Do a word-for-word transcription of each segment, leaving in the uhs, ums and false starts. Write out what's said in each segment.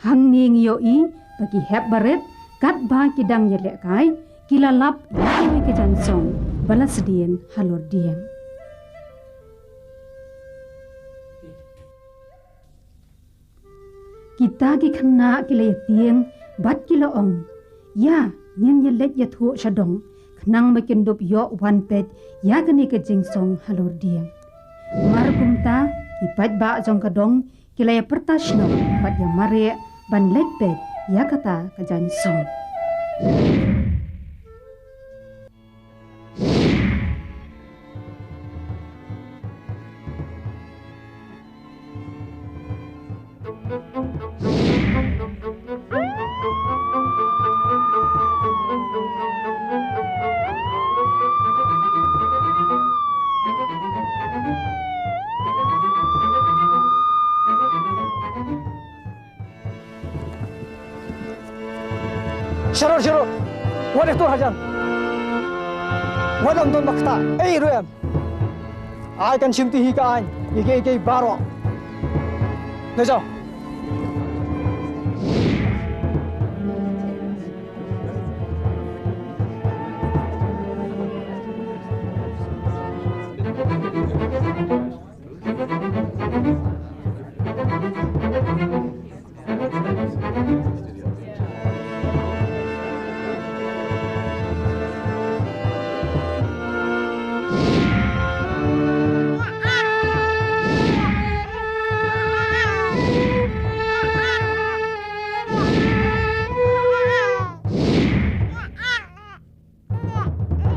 Hangne ngi ïohi ba ki hep barit katba ki dang ïalehkai ki la lap ïa kawei ka jaiñsong ba la sdien halor dieng. Kita ki khynnah ki la ïatieng bad ki la ong, ïa, ngin ïaleit ïathuh sha dong khnang ba kin dup ïoh wan peit ïa kane ka jaiñsong halor dieng. Mar kumta ki paidbah jong ka dong ki la ïapyrta shnong bad ïamareh ban leit peit ïa kata ka jaiñsong. Sharor, sharor. Wat ïa tur hajan. Wat ym don ba ktah ei ruh em. Ai kan shim ti hi ka aiñ ïa kiei kiei baroh. Leit jaw.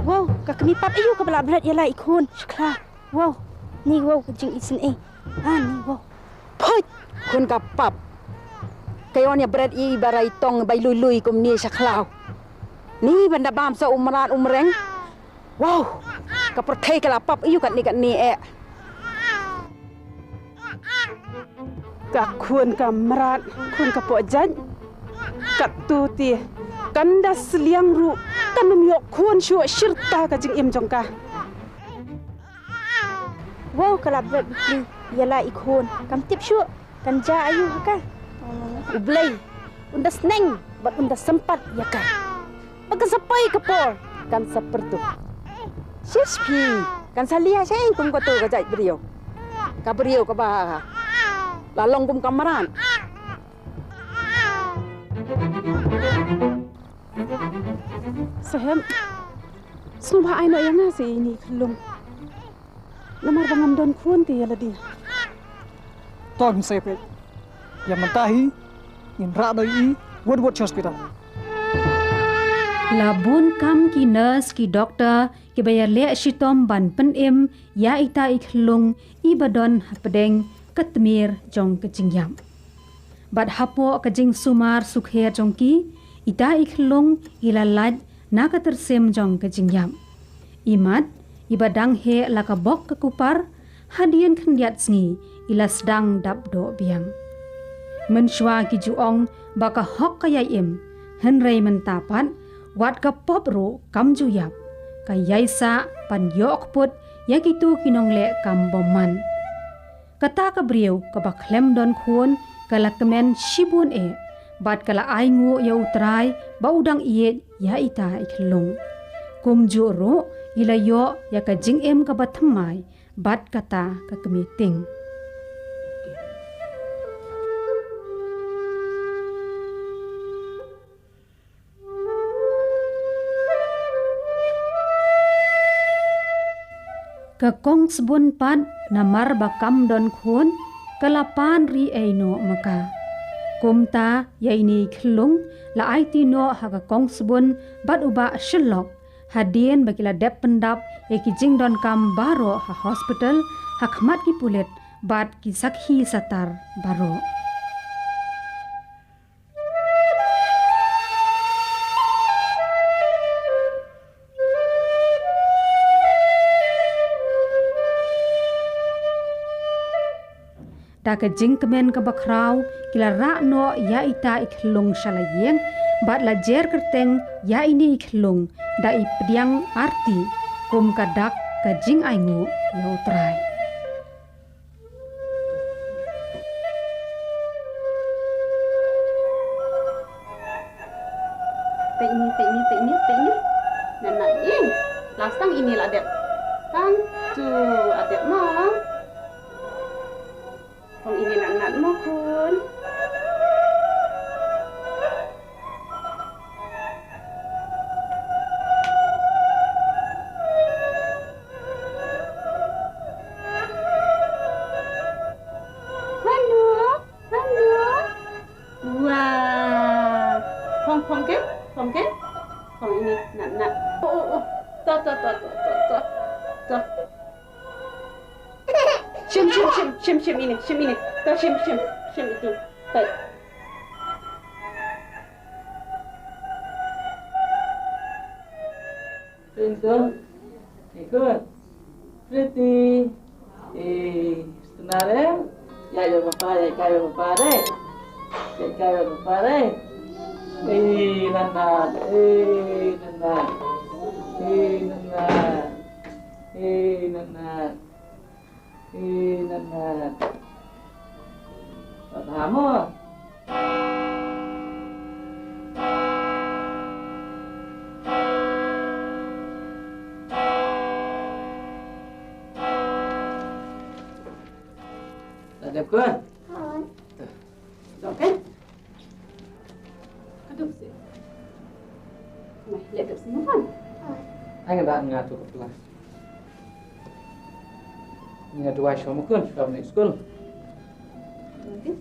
Wow, ka kmie pap aiu kaba la bret ïa la i khun shkla. Wow, ni wow ka jingisynei. Ah, ni wow. Phoit, khun ka pap. Ka ïoh ïa bret i ba rai tong bai lui lui kumne shkla. Ni ban da bam sa u mrad u mreng. Wow, ka pyrthei ka la pap aiu katne katne eh. Ka khun ka mrad, khun ka poh jait. Katto te kan da sliang ruh, kan ym ïoh khun shuh shirta ka jingim jong ka. Wow, ka la bret bikli ïa la i khun, kam tip shuh kan jia aiu ha ka. U Blei un da sneng bad un da sympat ïa ka. Ba kan sa poi ka por kan sa pyrtuh. Shish phi, kan sa liah shane kum kato ka jait briew. Ka briew kaba la long kum ka mrad. Sahep, sngewbha ai noh ïa nga sa ïa ine i khyllung. Namar ba ngam don khun te ïa lade. To ngin sa ïa peit. Ïa mynta hi ngin rah noh ïa i, wut wut sha hospital. La bun kam ki nurse, ki doktor kiba ïaleh shitom ban pynim ïa ita i khyllung iba don hapdeng ka tmier jong ka jingïap. Bad hapoh ka jingsumar sukher jong ki, ita i khyllung i la lait na ka tyrsim jong ka jingïap. Imat, iba dang heh la ka bok ka kupar, hadien khyndiat sngi i la sdang dap doh biang. Mynshuwa ki ju ong ba ka hok ka ïai im, hynrei mynta pat, wat ka pop ruh kam ju ïap. Ka ïai sah ban ïoh kput ïa kito ki nongleh kam bymman. Kata ka briew kaba khlem don khun ka la kmen shibun eh, bad ka la ainguh ïa U Trai ba u dang ïeit ïa ita i khyllung. Kumjuh ruh i la ïoh ïa ka jingim kaba thymmai bad kata ka kmie ting. Ka kong Sbun pat namar ba kam don khun, ka la pan ri ei noh ma ka. Kumta ïa ine i khyllung la aiti noh ha ka kong Sbun bad u Bah Shyllok, hadien ba ki la dep pyndap ïa ki jingdonkam baroh ha hospital, ha khmat ki pulit bad ki sakhi satar baroh. Da ka jingkmen kaba khraw, ki la rah noh ïa ita i khyllung sha la ïing, bad la jer kyrteng ïa ine i khyllung da i pdiang arti, kum ka dak ka jingainguh ïa U Trai. Peit ine, peit ine, peit ine, peit ine. Nat nat ine. Last tang ine la dep. Tang tu la dep mo. Phong ine nat nat mo khun. Hello. Hello. Wah. Phong, phong ke? Phong ke? Phong ine, nat nat. Oh, oh, oh. To, to, to. Shim, shim, shim, shim, shim ine, shim ine. To, shim, shim, shim itu. To. Pintu. Ikut. Pretty. Eh, sebentar, eh. Ya, ya, papa, ya, ya, papa, eh. Ya, ya, papa, eh. Eh, Nana. Eh, Nana. Eh, Nana. Eh, Nana. Eh, Nana. Tak tahan mo. Dah dep khun? Hai. Tuh. Dok kan? Aduh, sih. Mai, lihat dok sini kan? Hai. Hai, nggak ada ngatur kelas. Ngi la duwai shuwa mo khun, shuwa ban leit skul. Eh,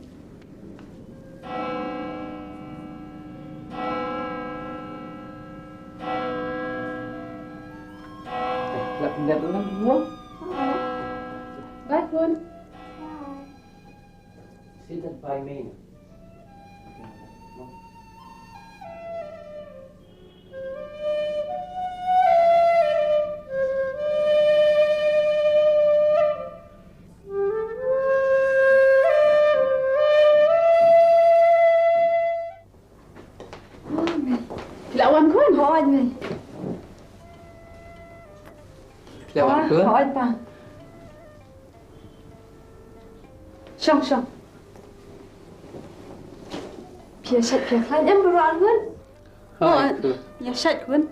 la pyndep lang mo. Bye khun. Sit and bye me. Phi la wan khun? Hooid mei. Phi la wan khun? Hooid pa. Shong, shong. Phi ïa shait phi ïa khlaiñ em baroh arngut? Hooid, ïa shait khun.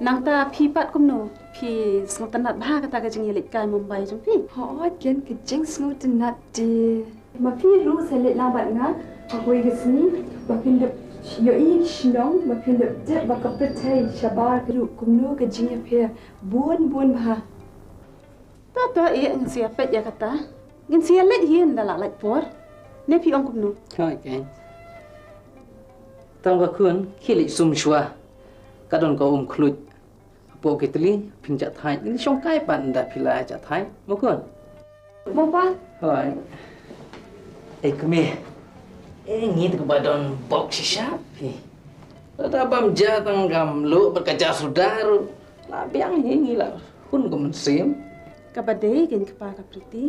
Nangta phi pat kumno? Phi sngewtynnat bha kata ka jingïaleit kai Mumbai jong phi? Hooid ken, ka jingsngewtynnat te. Ma phi ruh sa leit lang bad nga ha kawei ka sngi, ba phin da ïohi shnong, ba phin da tip ba ka pyrthei shabar ka ruh kumno ka jingïapher bun bun bha. To to, eh, ngin sa ïa peit ïa kata. Ngin sa ïa leit hi ynda la lait por. Ne phi ong kumno? Hooid keiñ. Tang ba khun, khie leit sum shuwa. Ka don ka um khluit. Hapoh ki tylli phin jah thait. Ngin shong kai pat ynda phi la jah thait. Mo khun? Mo pa? Hooid. Ei kmie. Ei ngi te kaba don bok shisha phi. Lada bam ja tang kam luh bad ka ja suda ruh. La biang hi ngi la hun kum mynsiem. Kaba dei keiñ kpa ka Priti.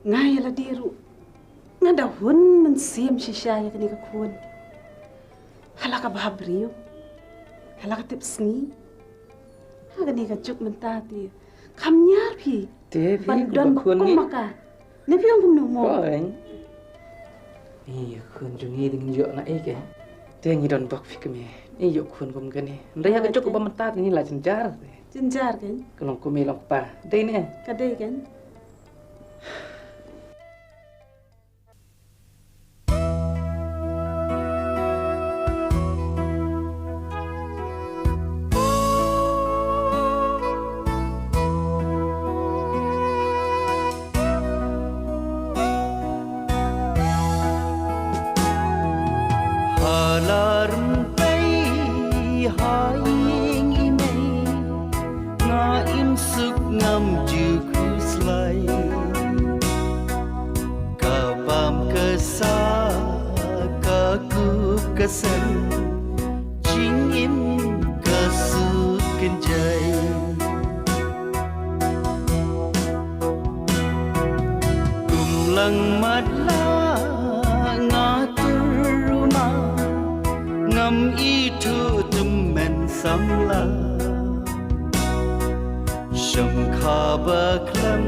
Nga ïa lade ruh nga da hun mynsiem shisha ïa kane ka khun. Hala ka bha briew, hala ka tip sngi. Ha kane ka juk mynta te kham ñiar phi. Te phi ban don ba kum ma ka. Ne phi ong kumno mo? Ïa khun jong ngi dang ïoh na ei ke. Te ngi don bok phi kmie. Ïoh khun kum kane. Ynda ïa ka juk ba mynta te ngi la jynjar. Jynjar keiñ. Ka long kmie long kpa. Dei ne? Ka dei keiñ. Halar pei ha ïing i mei, nga im suk ngam ju khuslai. Ka bam ka sa, ka kup ka sem, jingim ka suk kynjai. Kum lang matlah nga tur ruma, ngam ithuh tymmen samla. Shong kha ba khlem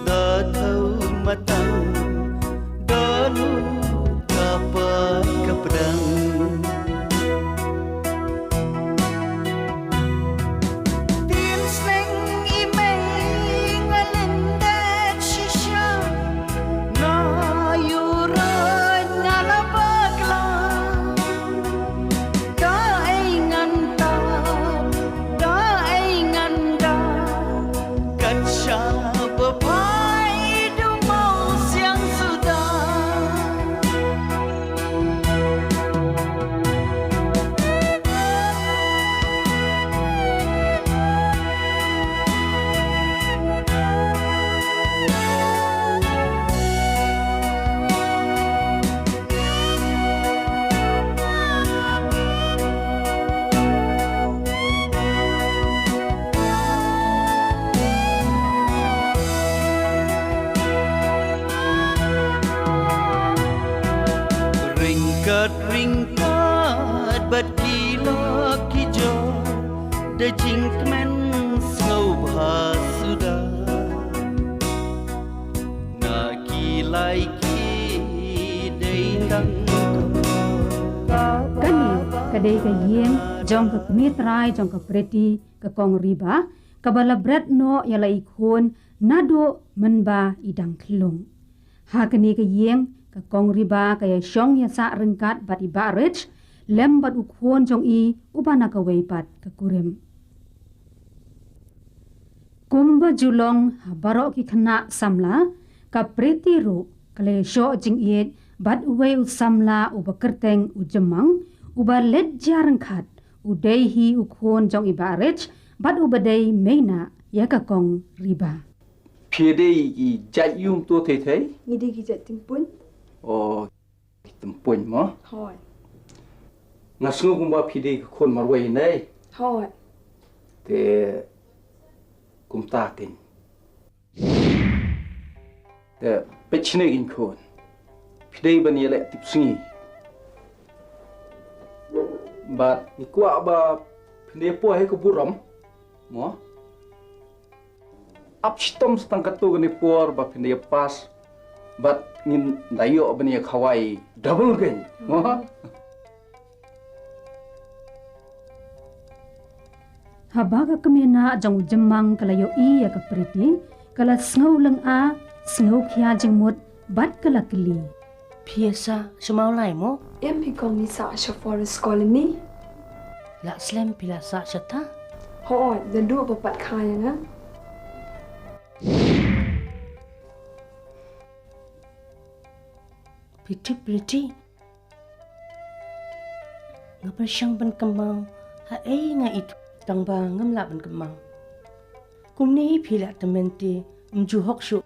da thew matang, da luh ka pat ka pdang. Ryngkat bad ki lok ki jor da jingkmen sngewbha suda. Na ki lai ki dei tang. Kane ka dei ka ïing jong ka kmie trai jong ka Pretty, ka Kong Riba, kaba la bret noh ïa la i khun naduh mynba i dang khlung. Ha kane ka ïing ka Kong Riba ka ïa shong ïa sah ryngkat bad i Bah Rich lem bad u khun jong i uba na kawei pat ka kurim. Kumba ju long ha baroh ki khynnah samla, ka Pretty ruh ka la ïa shoh jingïeit bad uwei u samla uba kyrteng u Jymmang, uba leit jia ryngkat, u dei hi u khun jong i Bah Rich bad uba dei mei na ïa ka Kong Riba. Phi dei ki jait ïum to thei thei? Ngi dei ki jait Tympuin. O, ki Tympuin mo? Hooid. Nga sngew kumba phi dei ki khun marwei ne? Hooid. Te kumta kin. Te peit shane kin khun. Phi dei ban ïaleh tipsngi. Bad ngi kwah ba phin ïa poi ha ka burom mo. Ap shitom sa tang katto katne por ba phin ïa pass. Bad ngin da ïoh ban ïa khawai double gain mo. Haba ka kmie na jong u Jymmang ka la ïohi ïa ka Pretty, ka la sngew lynga, sngew khia jingmut bad ka la kylli. Phi ïa sah sha Mawlai mo? Em phi kong, ngi sah sha Forest Colony. La slem phi la sah shata? Hooid, naduh ba pat kha ïa nga. Phi tip Pretty, nga pyrshang ban kynmaw ha ei nga i tang ba ngam lah ban kynmaw. Kumne phi la tymmen te ym ju hok shuh.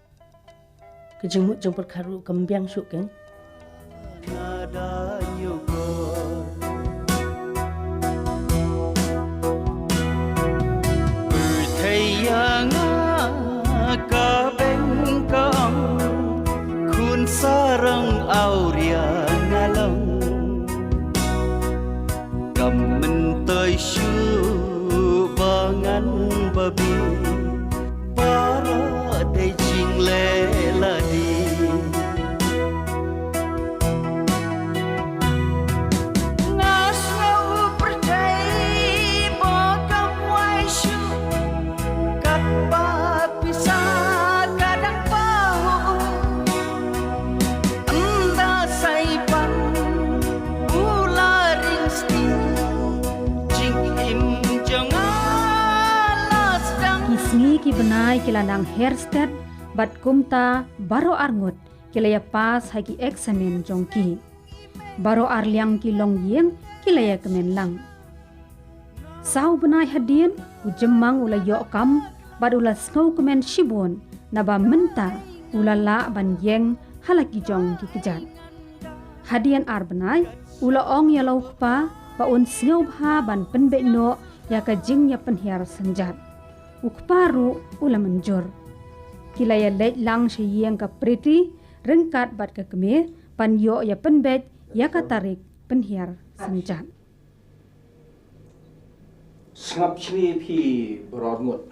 Ka jingmut jingpyrkhat ruh kam biang shuh kein. Pyrthei ïa nga ka beng ka ong, khun sarong awria nga long. Kam myntoi shuh ba ngan babe, baroh dei jingleh lade. Nga sngew pyrthei ba kam wai shuh, katba pisa ka dang pahuh. Ynda sa i pan u la ring sting, jingim jong nga la sdang. Ki sngi ki bnai ki la nang her stet bad kumta baroh arngut ki la ïa pass ha ki eksamin jong ki. Baroh arliang ki longïing ki la ïa kmen lang. Saw bnai hadien u Jymmang u la ïoh kam bad u la sngewkmen shibun, naba mynta u la lah ban ïeng ha la ki jong ki kjat. Hadien ar bnai u la ong ïa la u kpa ba un sngewbha ban pynbeit noh ïa ka jingïapynhiar synjat. U kpa ruh u la mynjur. Ki la ïa leit lang sha ïing ka Pretty ryngkat bad ka kmie ban ïoh ïapynbeit ïa ka tarik pynhiar synjat. Sngap shane phi baroh arngut.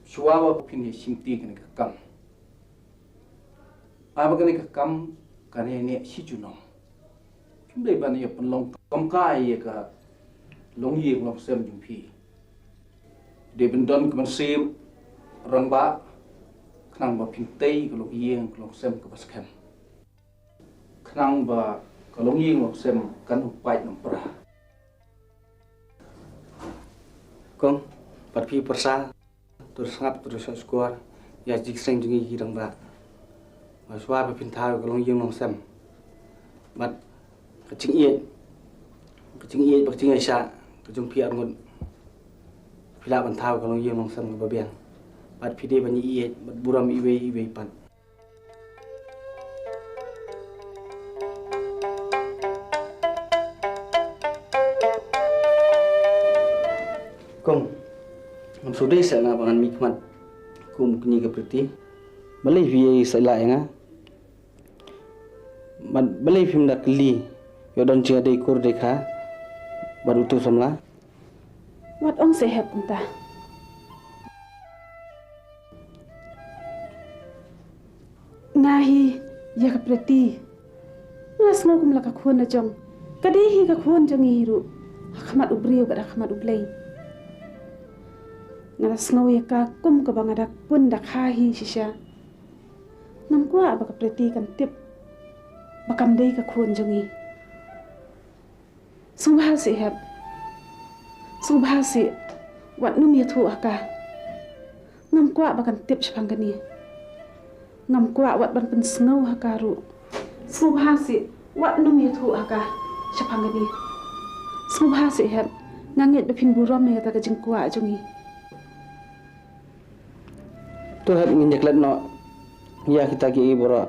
Shuwa ba phin ïa shimti kane ka kam. Ai ba kane ka kam kane ne shi junom. Phim dei ban ïa pynlong kam kai ïa ka longïing longsem jong phi. Dei ban don ka mynsiem rangbah khnang ba phin tei ka longïing ka longsem kaba skhem. Khnang ba ka longïing longsem kan ym pait ym pra. Kong, pat phi pyrsa, to sngap to sngap skor ïa jingseng jong ngi ki rangbah. Ba shuwa ba phin thaw ka longïing longsem bad ka jingïeit, ka jingïeit bad ka jingïaishah ka jong phi arngut, phi lah ban thaw ka longïing longsem kaba biang. Bad phi dei ban ïeit bad burom iwei iwei pat. Kong, ngam shu dei seh nga ba ngan mihkhmat kum kane ka Pretty. Balei phi ïa seh la ïa nga? Bad balei phim da kylli ïoh don jingïadei kur dei kha bad utu samla? Wat ong seh hep kumta. Nga hi ïa ka Preti. Nga sngew kum la ka khun la jong. Ka dei hi ka khun jong ngi hi ruh ha khmat u briew bad ha khmat u Blei. Nga la sngew ïa ka kum kaba nga da pun da kha hi shisha. Ngam kwah ba ka Preti kan tip ba kam dei ka khun jong ngi. Sngewbha seh hep. Sngewbha seh. Wat nym ïathuh ha ka. Ngam kwah ba kan tip shaphang kane. Ngam kwah wat ban pynsngew ha ka ruh. Sngewbha seh. Wat nym ïathuh ha ka shaphang kane. Sngewbha seh hep. Nga ngeit ba phin burom ïa kata ka jingkwah jong ngi. To hep ngin ïaklet noh ïa kita ki baroh.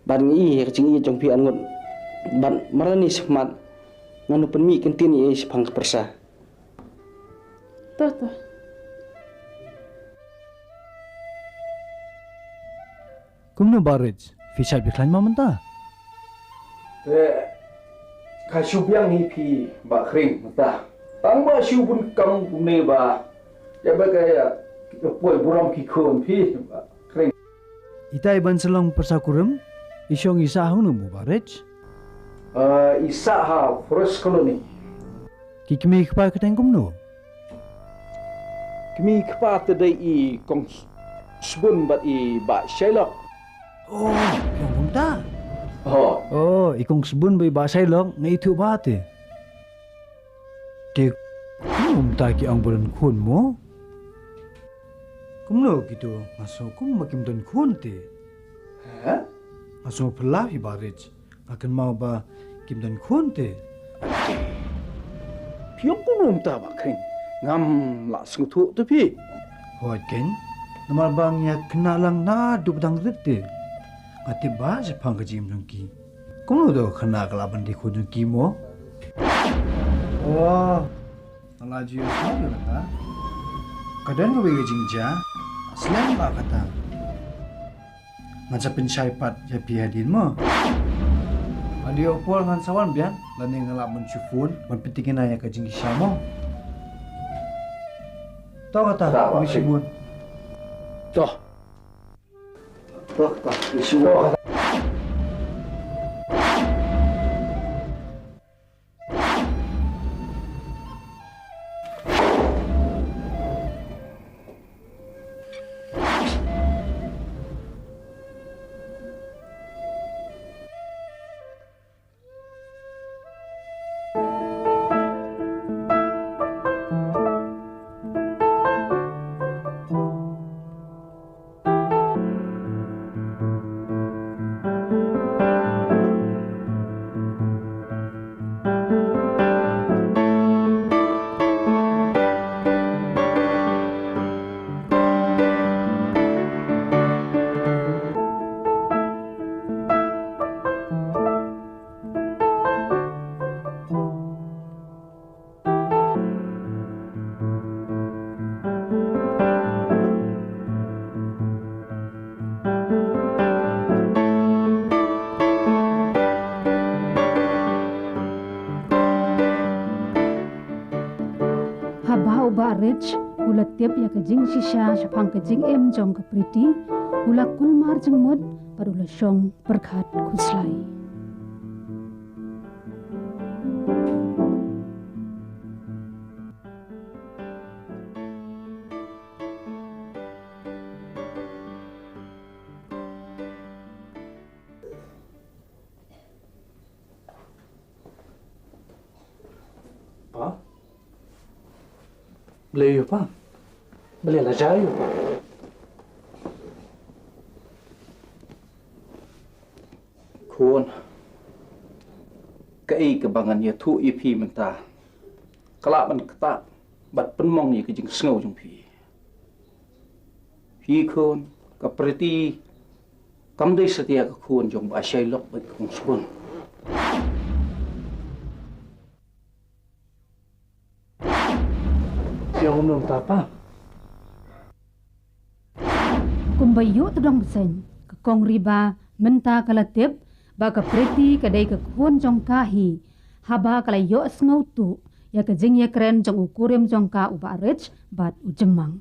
Bad ngi ïa ka jingïeit jong phi Arngut. Bad marlani shakhmat ngan pynmih kyntien ïa i shaphang ka pyrsa. To to. Kumno Bah Rich, phi shait phi khlaiñ ma mynta? Te ka shu biang hi phi Bah Khring mynta. Tang ba shu bun kam kumne ba. Ïa ba ka ïa poi burom ki khun phi Bah Khring. Itai ban sa long pyrsa kurim, i shong i sah hangno mo Bah Rich? Ah, i sah ha Forest Colony. Ki kmie ki kpa ki teng kumno? Kmie ki kpa te dei i Kong Sbun bad i Bah Shailok. Oh, ki ong kumta. Oh. Oh, i Kong Sbun bad i Bah Shailok nga ithuh bha te. Te kumta ki ong ba don khun mo? Kumno kito, nga sngew kum ba kim don khun te. Ha? Nga sngew phylla phi Bah Rich. Nga kynmaw ba kim don khun te. Phi ong kumno mynta Bah Khring? Ngam lah sngewthuh te phi. Hooid kein. Namar ba ngi ïa khynnah lang naduh ba dang rit te. Nga tip ba shaphang ka jingim jong ki. Kumno to khynnah ka lah ban dei khun jong ki mo? Oh. Nga la ju ïohsngew ïa kata. Ka don kawei ka jingjia. Slem bha kata. Ngan sa pynshai pat ïa phi hadien mo. Hadien u por ngan sa wan biang lane nga lah ban shu phone ban pynthikna ïa ka jingshisha mo. To kata, to, phi shu bun. To. To kata, phi shu bun. Haba u Bah Rich u la tip ïa ka jingshisha shaphang ka jingim jong ka Priti, u la kulmar jingmut bad u la shong pyrkhat khuslai. Pa? Balei ïa pa? Balei la jia ïa pa? Khun, kaei kaba ngan ïathuh ïa phi mynta ka lah ban ktah bad pynmong ïa ka jingsngew jong phi. Phi khun, ka Priti kam dei satia ka khun jong Bah Shailok bad Kong Sbun. Ïa, um nang tapa. Kumba ïoh tdong bseiñ, ka Kong Riba mynta ka la tip ba ka Priti ka dei ka khun jong ka hi, haba ka la ïohsngew tuh ïa ka jingïakren jong u kurim jong ka u Bah Rich bad u Jymmang.